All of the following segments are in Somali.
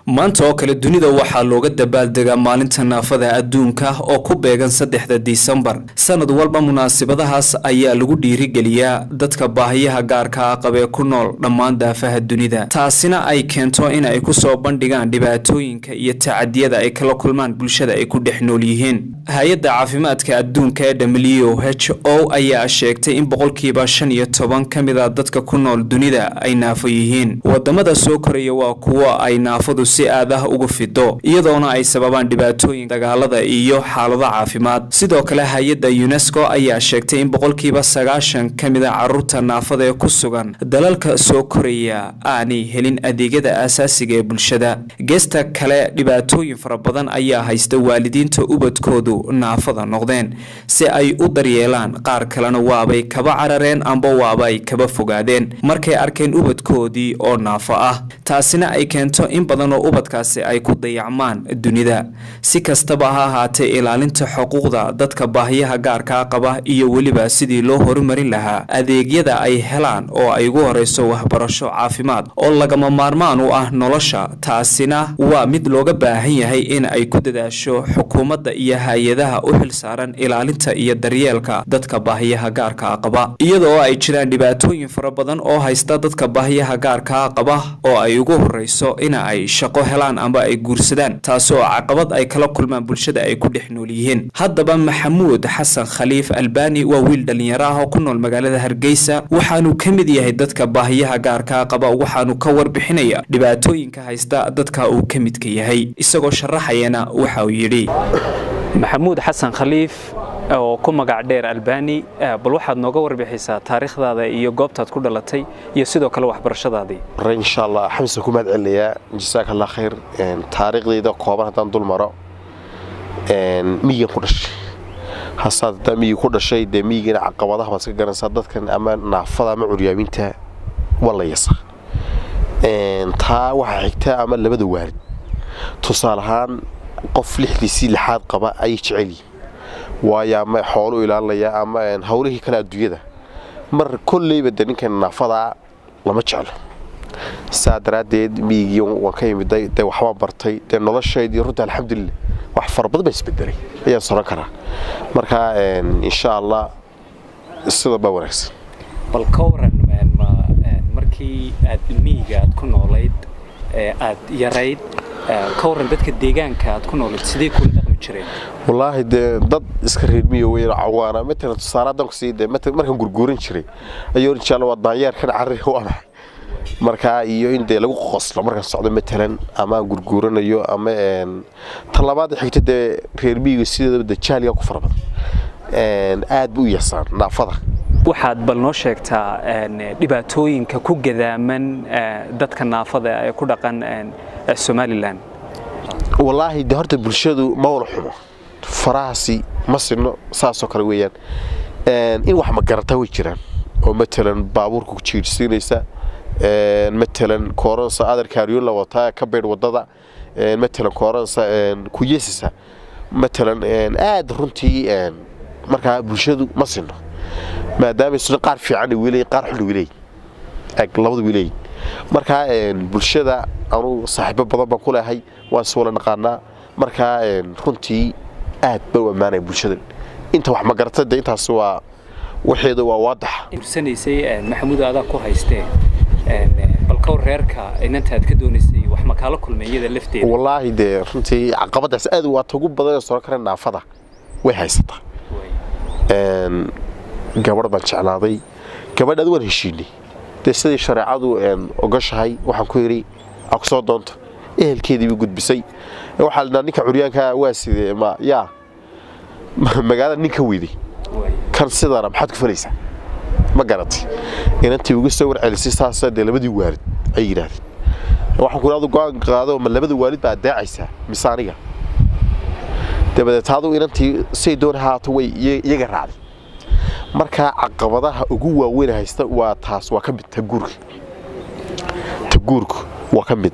Maanta oo kale dunida waxaa looga dabaaldegaa maalinta naafada adduunka oo ku beegan 3-da Disembar. Sanad walba munaasabadahaas ayaa lagu dhiirigeliyaa dadka baahiyaha gaarka ah qabee ku nool dhammaan daafaha dunida, taasina ay keento in ay kusoo bandhigaan dhibaatooyinka iyo tacadiyada ay kala kulmaan bulshada ay ku dhex nool yihiin. Hay-adda caafimaadka adduunka ee WHO ayaa sheegtay in 15% ka mid a dadka ku nool dunida ay naafo yihiin. Wadamada soo koraya waa kuwo ay naafadu si aad ah ugu fido, iyadoona ay sababaan dhibaatooyin dagaalada iyo xaalado caafimaad. Sidoo kale hay-adda UNESCO ayaa sheegtay in 90% ka mid a caruurta naafada ee ku sugan dalalka soo koraya aanay helin adeegyada aasaasiga ee bulshada. Geesta kale, dhibaatooyin fara badan ayaa haysta waalidiinta ubadkoodu naafada noqdeen si ay u daryeelaan. Qaar kalena waabay kaba carareen amba waabay kaba fogaadeen markay arkeen ubadkoodii oo naafo ah, taasina ay keento in badan oo ubadkaasi ay ku dayacmaan dunida. Si kastaba ha ahaatee, ilaalinta xuquuqda dadka baahiyaha gaarkaa qaba iyo weliba sidii loo horumarin lahaa adeegyada ay helaan oo ay ugu horeyso waxbarasho, caafimaad oo lagama maarmaan u ah nolosha, taasina waa mid looga baahan yahay in ay ku dadaasho xukuumadda iyo hay-adaha u xil saaran ilaalinta iyo daryeelka dadka baahiyaha gaarkaa qaba. Iyadoo ay jiraan dhibaatooyin fara badan oo haysta dadka baahiyaha gaarkaa qaba oo ay ugu horeyso in ay shaqo helaan amba ay guursadaan, taasi oo caqabad ay kala kulmaan bulshada ay ku dhex nool yihiin. Haddaba Maxamuud Xasan Khaliif Albani waa wiil dhalinyaro ah oo ku nool magaalada Hargeysa, waxaanu ka mid yahay dadka baahiyaha gaarkaa qaba. Waxaanu ka warbixinaya dhibaatooyinka haysta dadka uu ka midka yahay, isagoo sharaxayana waxa uu yidhi. Maxamuud Xasan Khaliif oo ku magac dheer Albani, bal waxaad nooga warbixisaa taariikhdaada iyo goobtaad ku dhalatay iyo sidoo kale waxbarashadaadii. Insha Allah, Xamsa, ku mahad celinayaa, jasaaka Allah khayr. Taariikhdayda kooban haddaan dul maro, miyigan ku dhashay. Hasaad haddaa miyi ku dhashay, dee miyigana caqabadaha baad iska garanaysaa. Dadkan ama naafada ama curyaaminta waa la yasa. Taa waxaa xigta ama labada waalid, tusaale ahaan, qof lixdiisii lixaad qaba ayay jecel yihiin, waayo ama xoolu ilaalinaya ama hawlihii kale adduunyada. Mar kolleyba de ninkan naafadaa lama jeclo. Saa daraaddeed miyigii waan ka imiday, dee waxbaan bartay, dee noloshaydii runtii alxamdulilah wax fara badan baa isbedelay ayaan soran karaa. Marka insha Allah sida baa wanaagsan. Bal ka waran markii aad miyiga aad ku noolayd, aad yarayd, ka waran dadka deegaanka aad ku noolayd, sidee kula dhaqmi jireen? Wallaahi dee dad iska reer miyo weyn cawaana. Matalan tusaale haddaan ku sii, dee markaan gurguuran jiray ayuu insha Allah waa daanyeerkan carri waa maxay. Markaa iyo in dee lagu qoslo markaan socdo matalan ama aan gurguuranayo. Ama talabaad xigta, dee reer miyiga sideedaba dee jaaliga ku fara badan, aad bu u yasaan naafada. Waxaad bal noo sheegtaa dhibaatooyinka ku gadaaman dadka naafada ee ku dhaqan Somalilan. Wallaahi de horta bulshadu ma wada xumo, farahaasi ma sinno, saasoo kale weeyaan. In wax ma garata way jiraan oo matalan baabuurka ku jiirsiinaysa, matalan kooransa adar kaariyoon la wataa ka beydh wadada, matalan kooransa ku yeesisa, matalan aad runtii. Markaa bulshadu ma sinno, maadaama sino qaar fiican wiilay, qaar xun wiilay, ag labada wiilay. Markaa bulshada anuu saaxiibo badan baan ku leehay, waan is wada naqaanaa. Markaa runtii aad baan u ammaanaya bulshada inta wax ma garata. Dee intaas waa waxeeda waa waadax. Guursanaysay Maxamuud, adaa ku haystee, bal ka war reerka inanta aad ka doonaysay, wax ma kaala kulmay iyada lafteeda? Wallaahi dee runtii caqabadaas aad waa tagu badan ee soo kara naafada way haysataa. Gabadh baan jeclaaday, gabadh aad waan heshiinay, dee sidii shareecadu ogoshahay. Waxaan ku yidhi aa ku soo doonto, ehelkeedii buu gudbisay. Waxaa la ninka curyaanka waa sidee ma yaa magaalada ninka weyday kan sidana maxaad ku falaysaa? Ma garatay? Inantii uga soo warcelisay saasa, dee labadii waalid ay yidhaahdeen. Waxaan ku adu go'aan qaado, ma labada waalid baa adeecaysaa mise aniga? Dabadeed adu inantii say doon haato way iyaga raacday. Markaa caqabadaha ugu waaweyn haysta waa taas, waa ka mid ta guurka. Ta guurku waa ka mid.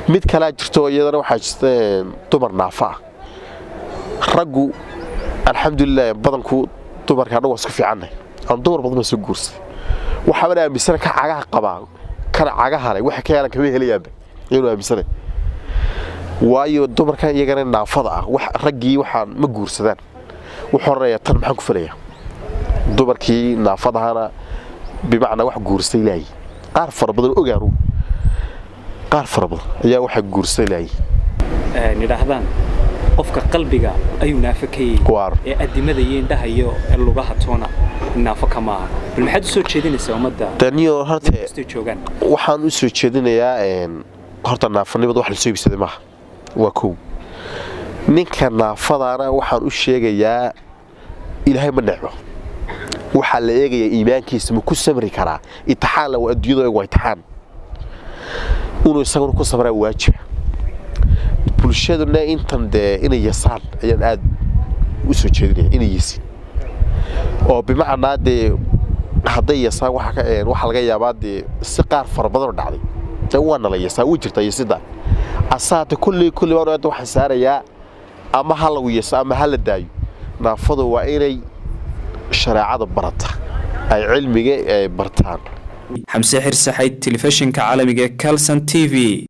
Mid kalaa jirto iyadana, waxaa jirta dumar naafa ah. Raggu alxamdulilah badanku dumarka annagu waa isku fiicannahay. Aan dumar badan baa soo guursaday, waxaaban aaminsana ka cagaha qabaa kana cagaha leh waxa ka helan kama helayaanba iyanu aaminsanay. Waayo dumarkan iyagana naafada ah wax raggii waxaan ma guursadaan, wuxuu oranayaa tan maxaan ku filayaa. Dumarkii naafadahana bimacnaa wax guursay laayi qaar fara badan ogaanu, qaar fara badan ayaa waxaa guursay laayi. Nidhaahdaan qofka qalbiga ayuu naafo ka yahay Waar. Ee adimada iyo indhaha iyo lugaha toona naafo ka maaha. Bal maxaad u soo jeedinaysaa ummadda daniyo horte kastay joogaan? Waxaan u soo jeedinayaa horta naafanimada wax lasoo iibsaday maaha, waa kow. Ninka naafadaana waxaan u sheegayaa ilaahay ma necbo, waxaa la eegayaa iimaankiisa, ma ku samri karaa itixaan la waa adduunyada, waa itixaan, inuu isaguna ku samraa waajiba. Bulshaduna intan dee inay yasaan ayaan aad u soo jeedinaya, inay yasin oo bimacnaa dee hadday yasaan waxa ka waxaa laga yaabaa dee si qaar fara badan oo dhacday dee waa nala yasaa, way jirtaa yasida asaate. Kulley kulley baan aad waxaan saarayaa ama ha lagu yaso ama ha la daayo, naafadu waa inay shareecada barata, ay cilmiga ay bartaan. Xamse Xirsaxayd, telefishinka caalamiga ee Calson TV.